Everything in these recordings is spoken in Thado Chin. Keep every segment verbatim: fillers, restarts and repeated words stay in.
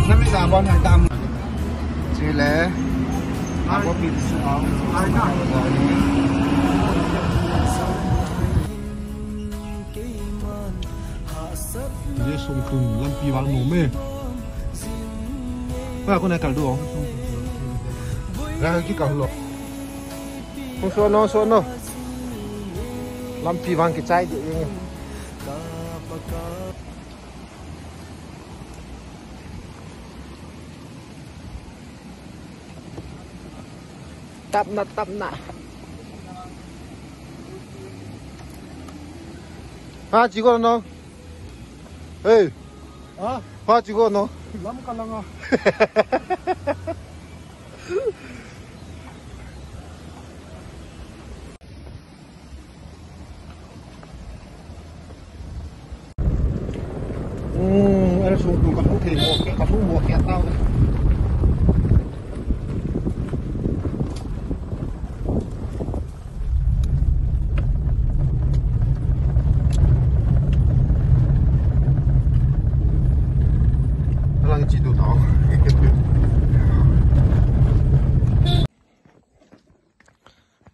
Nami da bon hai tam. Chile. Apo pizza. Ye sung tun lampi vang nom e. Ka ko na kal du. Ga ki kal lo. Sung so no, so no. Lampi vang kichai de. Tap na, tap na. Ha, chigo no. Hey. Ha? Ha, chigo no. Lam kalanga. Hmm, ada suruh tu kapu ke, kapu mo ke tau. Lang chi tu tau.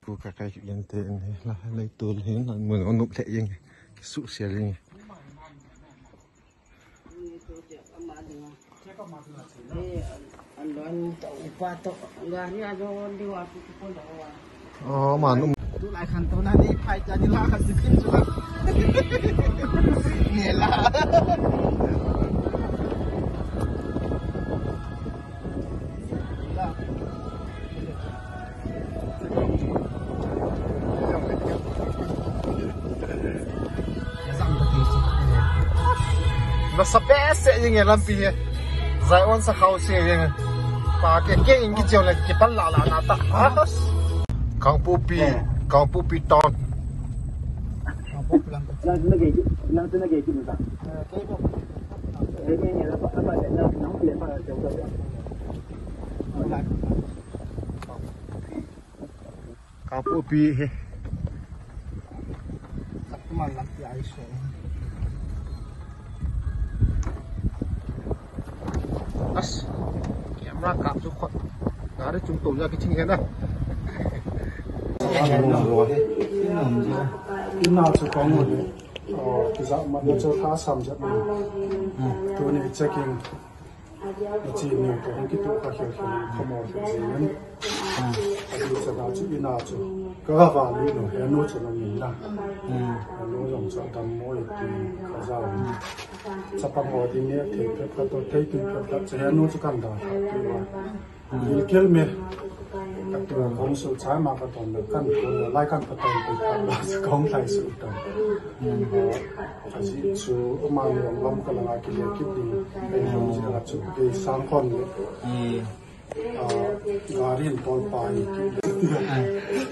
Ku ka kai ki yente ne la lai tu le na mun o nup le yeng. Su sia yeng. An don to upa to gari a don di wa ku ko da wa. Oh, manu. Tu lai khan to na ni phai ta ni la ka sikin chu la. Ni la. Nasa behseh jeng e lampi hi. Zion sakhao se jeng e. Pa ke ke in kicheu le kipan la la na ta. Kangpokpi, Kangpokpi town. Kangpokpi hi. Saktuman lampi ai so. As, camera kap chu khot. Gari chung tong ya kiching he na. Ina chu kong le. Oh, kisa ma na chu tha sam ja. Tuni checking. Achi ni to hung kitu ka khel khel khamo khel jing. Achi cha da chu ina chu. Ka va lu no he no chu no min na. He no jong cha dam mo e ti ka ja. Chapa mo di ne thei phet phet to thei tu phet phet cha he no chu kan da ti wa. Bil kel me. Ka tu kong su cha ma ka ton kan ko lai kan ka ton tu ka ba kong lai su ton. Aji chu ama ni lam ka langa ki le ki ding. Ei jong ji la chu ke sang kon le. Gari in tol pa hi ki le.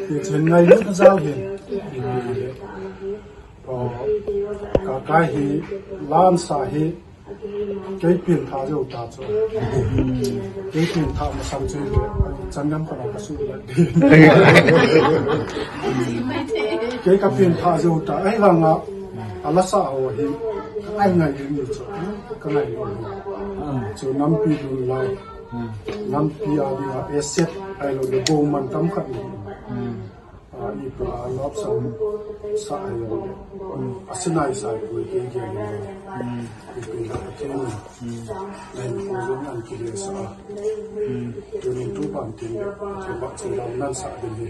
Ti chen ngai lu ka jao hin. Ka kai hi lan sa hi. Kei pin tha jo ta chu. Kei pin tha ma sang chu le. Chan ngam ka na ka su le. Kei ka pin tha jo ta. Ai vanga. Ala sa ho hi. Ai ngai ni chu. Ka ngai ni. Chu nampi lun lai. Nampi a di a eset ai lo de bo man tam khat ni. A, ipi a lop sam sa a yong. A sinai sai pui ke ke ni. Ipi la ke ni. Len ko jong an ki le sa. Tunin tu ban tin le. Ke ba che lam nan sa de ni.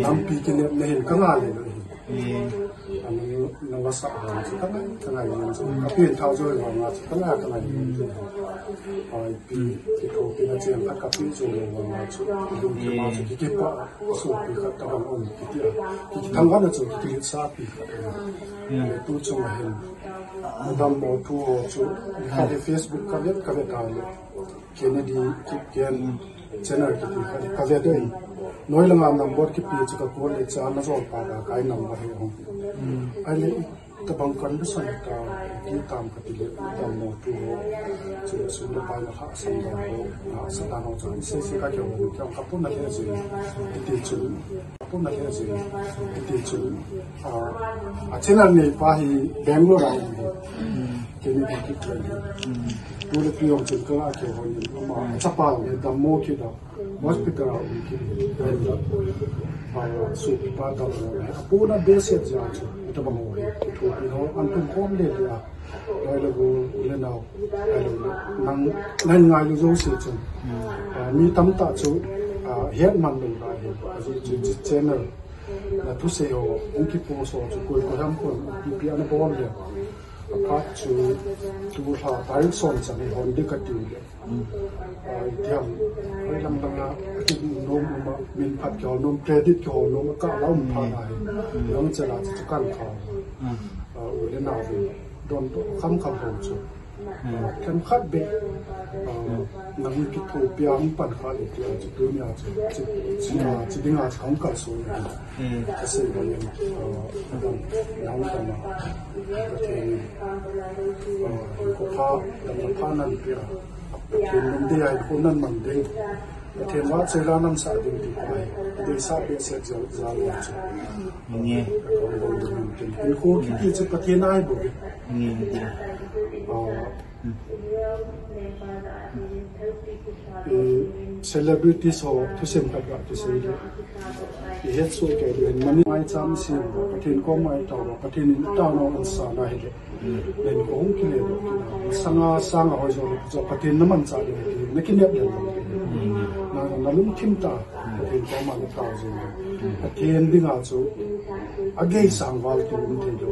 Lampi ki le ne hin ka nga le lo hin. An na la sa ba chu ka ngai, ka ngai ni chu. Ka pin thao jo ba nga chu ka ngai, ka ngai ni chu. Ai pi ki tho pi na chen ka ka pi jo ba nga chu. Ki lung ki ma chu ki ki pa. Sopi khat tabang om kiti a. Kiti thangvahna chu kiti sa pi khat. Tu chunga hin. Madam mo tu ho chu. Khat hi Facebook ka vet ka vet a le. Kennedy Kipgen channel kiti khat ka vet in. Noi langa number kipi chu ka call le cha na jol pa ka kai number hi hong. Ai le Tabang kan lu san ta, ki tam ka ti le, tam mo tu ho. Chu le sun le pai na ha san da ho, na sa ta ho chu, se se ka kyo, kyo ka pun na le se, ti ti chu, ka pun na le se, ti ti chu. A, a channel nei pa hi Bangalore a um. Kini ki kit lai. Tule pi jong chun ka la kihou in, ama chapa le dammo kit a, hospital a um kit. Ai la, ai la, su ki pa dammo. Apu na behseh jeh chu, ita bang ho hi, thu pi ho, an tum khom le le a. Ai la go, le nau, ai la go, nang, nang ngai lu jouse chun. Ah, mi tamtah chu, ah, het man lo lai hi, ajeh chu, chu channel. Na thusei ho, hung kipost ho chu, koi koi ham koi, ipi pi ana bol le. Aphat chu, tu lha, tarik som chan hi hon ding kati le. Ah, itiam, hoi lang lang a, ati nom um a, min phat kihou nom, credit kihou nom, ka la um phat ahi. Long chela chu chu kan kha. Ah, u le nau vin, don to, kham kham ho chu. Themkhat beh, ah, nang kithopi a hung pan kha le tia chu tunia chu, chu, chu, ah, chu dinga chu hung kalson le. Ka sei bang in, ah, adam, nang dam a, Pathen, ah, ko pha, dam na pha nan pia, Pathen lungdei a ko nan mang dei. Pathen vahchoi la nan sah ding ti pa hi. Deisah behseh jal, jal chu. Nge. Ka kong bol ding tin. Hinkho kiti chu Pathen a ahi bou ve. Nge, nge. Ah, eh, celebrities ho thusim khat ga kisei le. I het soh kei le, mani maicham sem, Pathen koma i tao, Pathen in i taona ansana hile. Len ko hung kile doh kit a. Sanga, sanga hoi jo le, jo Pathen na manchah ding ti, na kinep le lo. Na, na lungthim tah, Pathen koma na tao jing le. Pathen dinga chu, agei sangval ti um thei lo.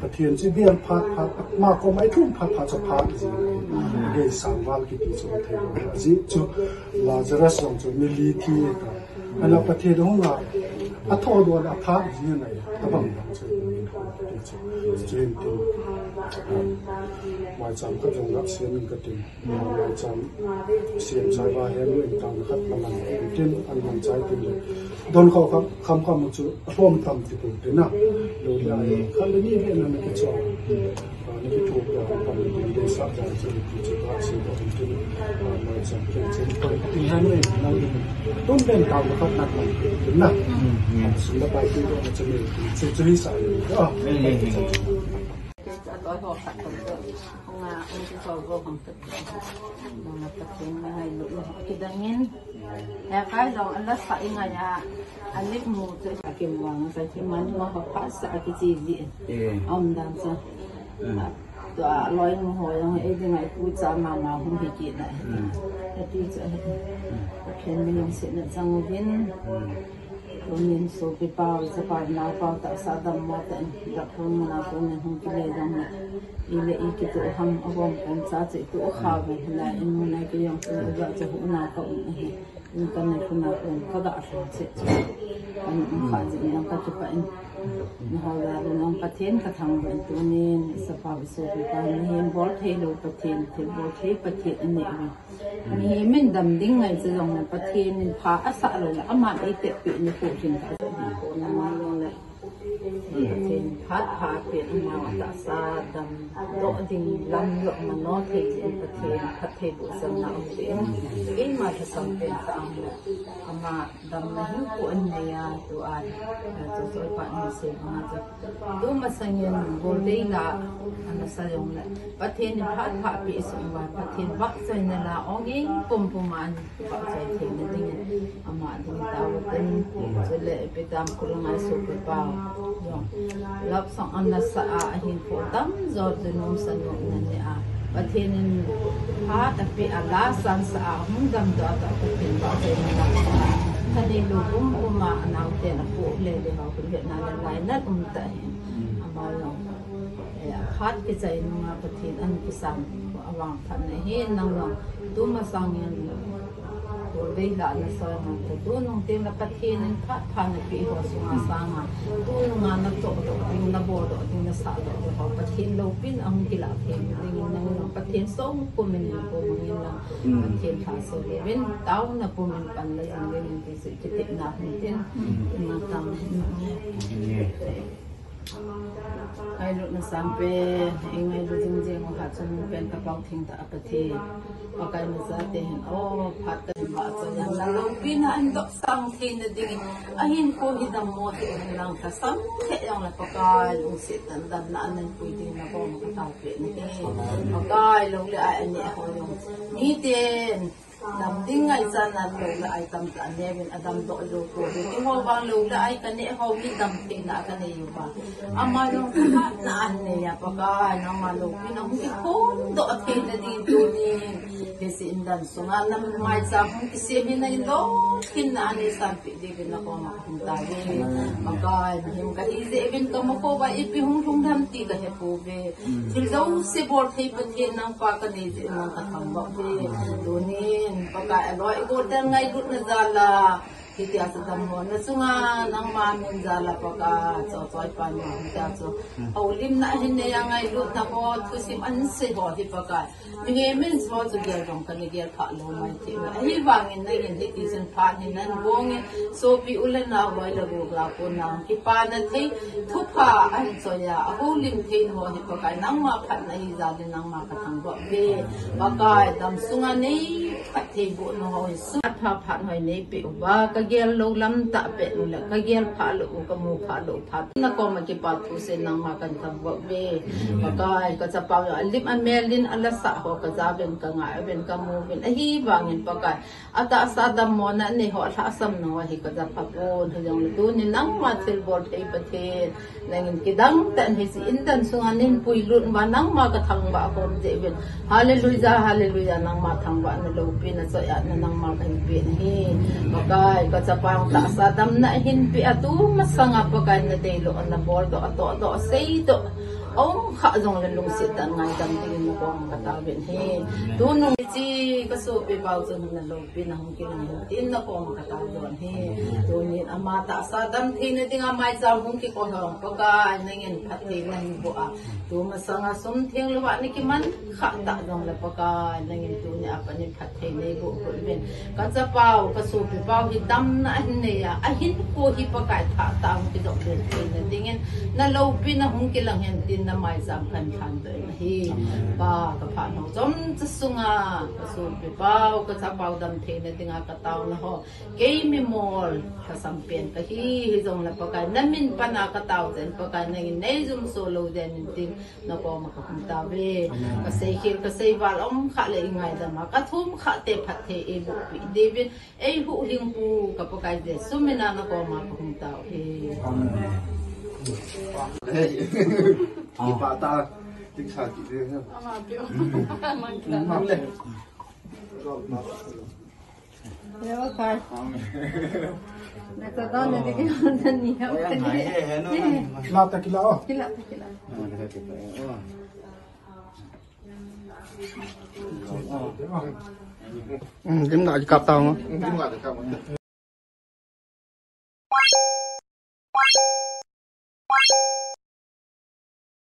Pathen chu i bel phat phat, ama koma i thum phat phat chu phat jing. Agei sangval kiti chu um thei lo. Ajeh chu Lazarus jong chu ni li thi ta. Ana Pathen hung a, athodoh le aphat jing ahi, tabang dang chu, chu, chu, chu, chu, maicham khat jong ga sem in kati, maicham sem chai va hem in tang khat la man, tin, an man chai tin le. Don kham kham, kham kham chu, alhom tam ti pu tin na. Lo le, khat le ni le na na kichom. He kai jong ala sa i ngai a, a lik mu chu a kimang sa kiman ma ka pha sa a kichi ji. Eh. A um dan chu. Mm. A, tua loi mu ho jong ei ding ai pu cha ma ma hung hi ki na. Mm. A ti chu. Mm. Pathen mi jong sina chang uvin. Mm. Tunin sopi pau, chapa nao pau tahsa dammo tah in, Rakhon muna tunin hung kile jong le, i le i kitoh ham, agom kom cha chu itoh kha uve, hilai in muna kei jong chu, ajeh chu huhna ka um ahi. In ka nei khuna um ka ga lha cheh cheh. Kan um kha jing jong ka kipah in. Nangho jal in jong Pathen ka thangvah in tunin, i chapa i sopi pa, mihem bol thei lou Pathen, thilbol thei Pathen in nei uve. Mihem in dam ding ngai chu jong le Pathen in pha asah lou le, aman eitep peh nikho lhing kha jong le. Pathen phat pha peh, ama tahsa damdoh ding lam joh manoh thei jeh in Pathen phattheiboh channa um tah in. Keima lhasam pen ka um le. Ama damna hinkho anei a, tua, Joshua pa in asei banga chu. Tumasangin goldei la, ana sa jong le. Pathen in phat pha peh sung uva, Pathen vahchoina la, ong in pum pum a, vahchoi theina dingin, ama ding tao tin, chule ipi tam khulanga sopi pa jong. Love song ana sa a, ahinkho tamjo chu nomsa nom na nei a. Pathen in phat apeh a, la san sa a, hung damdoh a, Pathen vahchoina la. Khanei lou pum pum a, anaoten apoh le le ho, khun hetna le lainat um tah in. Ama jong. Eh, aphat kichai nunga Pathen an kisan, avangphatna hi nang jong tumasangin goldei la na sa nang ta, tunung teng le Pathen in phat pha na peh ho sunga sanga, tununga na tohdoh ding, na boldoh ding, na sahdoh ding ho Pathen loupin ahung kilah thei dingin nang jong Pathen songpum in ko mangin lang, Pathen lhase louvin, taona pum in pan la jing dingin ti chu kitepna hin tin, na tam hin. Lutna sangpen, i ngailu jingjing u khat chun pen ka pau thengtah a Pathen. Pakai na chate hin, o, phat ka hin ba cha jang na loupina hin dohsang theina dingin. Ahin ko hi dammo thei hen lang ka sam thei jong le Pakai lungset tah in damna ahin pui dingin na koma ka taopeh nahi. Pakai lou le ai aneh ho jong. Miten, Dam ding ngaichat na lou le ai tamtah aneh uvin adam doh jou pouve. Keiho vang lou le ai kaneh ho mi dam theina a kanei uva. Ama jong phatna anei a Pakai nangma loupina hung kikhom doh theina ding tunin. Hiche indan sunga na maicham hung kisem hi na in lou khin na anei sanpeh diuvin na koma ka hung tauve. Pakai mihem kahi jeh uvin ka mukho uva ipi hung lhung dem ti ka hepouve. Thil jouse bol thei Pathen nangpa kanei jeh in nang ka thangvah uve. Tunin Pakai aloi igol ten ngailutna jal a, hitia chu dammona chunga nangma min jal a Pakai, Choichoi pa min hitia chu houlimna ahin nei a, ngailutna ho thusim ahin sei ho hi Pakai, mihem in ho chu gel jong kana gel phah lou mai thei. Ahivangin nangin hiti chun phat hi nan gong in, sopi u le nao loi le gol a kona kipana thei thupha ahin choi a, ahoulim thei ho hi Pakai nangma phatna hi jal in nangma ka thangvah uve. Pakai dam sunga nei phatthei bohna ho hi su pha phat hoi neipeh uva, ka gel lou lam tah pet u le ka gel phah lou u, ka mu phah lou phat na koma kipa thusim nangma kan thangvah uve. Pakai ka chapau alim amel in alasah ho ka ja uvin ka ngai uvin ka mu uvin ahivangin Pakai atahsa dammona nei ho lhahsamna ho hi ka ja pha pon, hijongle tunin nangma thilbol thei Pathen, nangin kidang tah in hiche indan sunga nahin puilut uva nangma ka thangvah khom jeh uvin. Hallelujah, hallelujah, nangma thangvahna loupina choi-atna nangma kahin peh nahi. Pakai ka chapang tahsa damna ahin peh a tumasanga Pakai nadei lou, nabol doh, atoh doh, seidoh. Aum kha jongle lungset tah in ngaidam dingin na koma ka taovin ahi. Tunung hiche ka sopi pau chun na loupina hung kilang hen tin na koma ka tao jon ahi. Tunin ama tahsa dam theina dinga maicham hung kikoi ho Pakai nangin phattheina hin boh a. Tumasanga sum theng lou a na kiman kha tah jongle Pakai nangin tuni a pat in phatthei neiboh got uvin. Ka chapau, ka sopi pau hi damna ahin nei a, ahinkho hi Pakai thah tah a hung kidong pen theina dingin, na loupina hung kilang hen tin na maicham kahin lhan doh in ahi. Pa, ka phat ho chomcha sunga, ka sopi pau, ka chapau dam theina dinga ka taona ho. Kei mimol, lhasam pen kahi, hijongle Pakai, na min pan a ka tao jeh in Pakai, nangin nei jumso lou jeh in tin, na koma ka hung tao uve. Ka seikhel, ka seival um kha le i ngaidam a, ka thum kha te phatthei eiboh peh diuvin, eihuhhing pu ka Pakai Jesu min a na koma ka hung tao uve. Amen. Kipa tah, tik sa ki de. Ama peh. Mang kila. Mang le. Hello, Kai. Na ta don na dikit na ni ha. Kila ta kila, oh. Kila ta kila. Hmm, dim na kap tao mo.